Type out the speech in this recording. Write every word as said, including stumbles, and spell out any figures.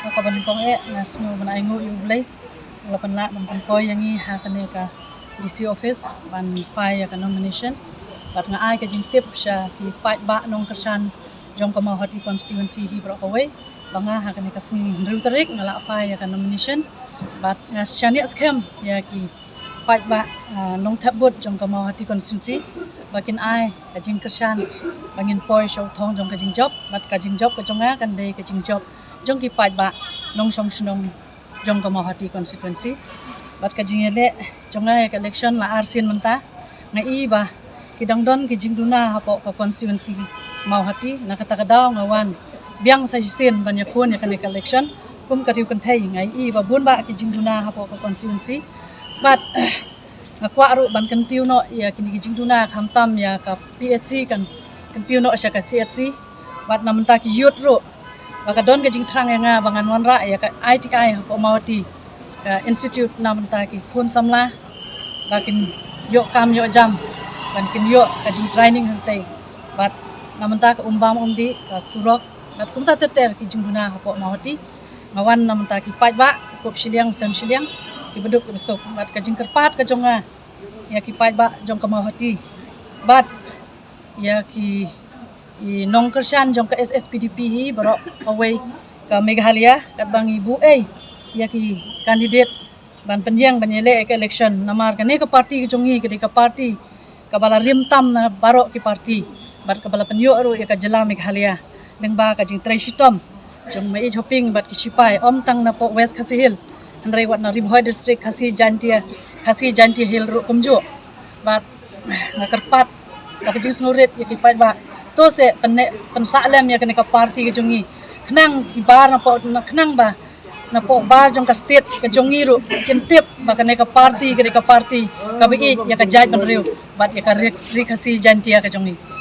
Ka ban kong eh, nga sngew ban ai nguh ïa U Blei. La pynlah ban pynpoi ïa ngi ha kane ka D C office ban file ïa ka nomination. Bad nga ai ka jingtip sha ki paidbah nongkyrshan jong ka Mawhati constituency hi baroh kawei ba nga ha kane ka sngi hynriew tarik nga la file ïa ka nomination. Bad nga shaniah skhem ïa ki paidbah, ah, nongthep vote jong ka Mawhati constituency ba kin ai ka jingkyrshan ba ngin poi sha u thong jong ka jingjop. Bad ka jingjop ka jong nga kan dei ka jingjop jong ki paidbah nongshong shnong jong ka Mawhati constituency. Bad ka jingïaleh jong nga ïa ka election la arsien mynta, nga i ba ki dang don ki jingduna hapoh ka constituency Mawhati. Na kata ka daw nga wan biang sa shisien ban ïakhun ïa kane ka election kum ka riew kynthei. Nga i ba bun bah ki jingduna hapoh ka constituency. Bad nga kwah ruh ban kyntiew noh ïa kine ki jingduna, khamtam ïa ka P H C, kan kyntiew noh sha ka C H C. Bad na mynta ki youth ruh ba ka don ka jingthrang ïa nga ba ngan wanrah ïa ka I T I hapoh Mawhati, ka institute na mynta ki khun samla ba kin ïoh kam ïoh jam, ban kin ïoh ka jingtraining hangtei. Bad na mynta ka umbam umdih, ka surok, bad kumta ter ter ki jingduna hapoh Mawhati. Nga wan na mynta ki paidbah, kup shiliang sem shiliang, ki baduk ki basuk. Bad ka jingkyrpad ka jong nga ïa ki paidbah jong ka Mawhati bad ïa ki, i nongkyrshan jong ka S S P D P hi baroh kawei ka Meghalaya, katba ngi buh ei ïa ki candidate ban pynïeng ban ïaleh ïa ka election. Namar kane ka party ka jong ngi ka dei ka party kaba la rim tam na baroh ki party bad kaba la pynïoh ruh ïa ka jylla Meghalaya lyngba ka jingtrei shitom jong Maieit Hoping bad ki sipai, ym tang napoh West Khasi Hills, hynrei wat na Ri Bhoi District, Khasi Jaintia, Khasi Jaintia Hills ruh kumjuh. Bad nga kyrpad da ka jingsngewrit ïa ki paidbah, to se pynne pynsah lem ïa kane ka party ka jong ngi, khnang ki bar napoh, na khnang ba napoh bar jong ka state ka jong ngi ruh kin tip ba kane ka party ka dei ka party kaba ïeit ïa ka jaitbynriew bad ïa ka ri, ri Khasi Jaintia ka jong ngi.